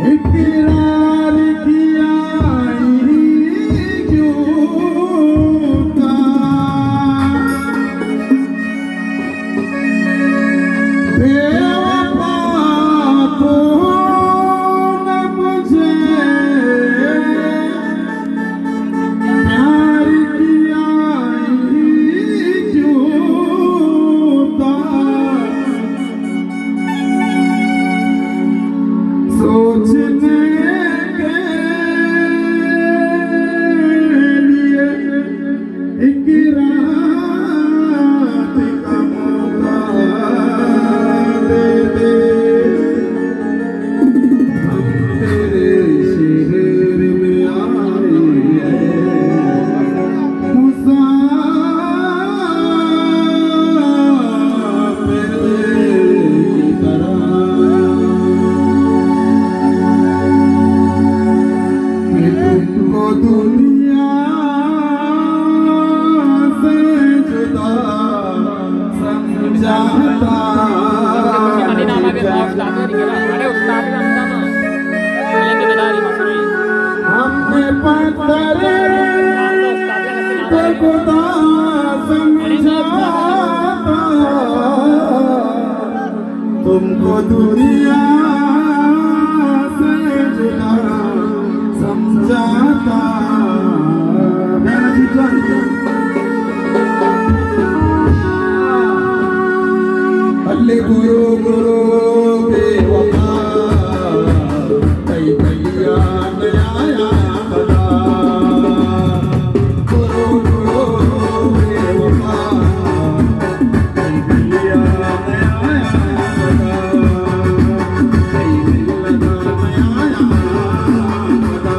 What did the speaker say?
اقرار کیا ہی جھوٹا، بے وفا تو نہ مجھے پیار کیا ہی جھوٹا۔ سوچنے کے لیے ایک رات کا موقع دے دے۔ ہم تیرے شہر میں آئے ہیں مسافر کی طرح، کہ تم کو دنیا سے جدا سمجھاتا۔ ہم نے پتھر کو خدا سمجھاتا، تم کو دنیا سے جدا سمجھاتا۔ بلے برو برو بے وفا، تئی بلیا نیا آیا پدا۔ برو برو بے وفا، تئی بلیا نیا آیا پدا۔ تئی بلیا نیا آیا پدا۔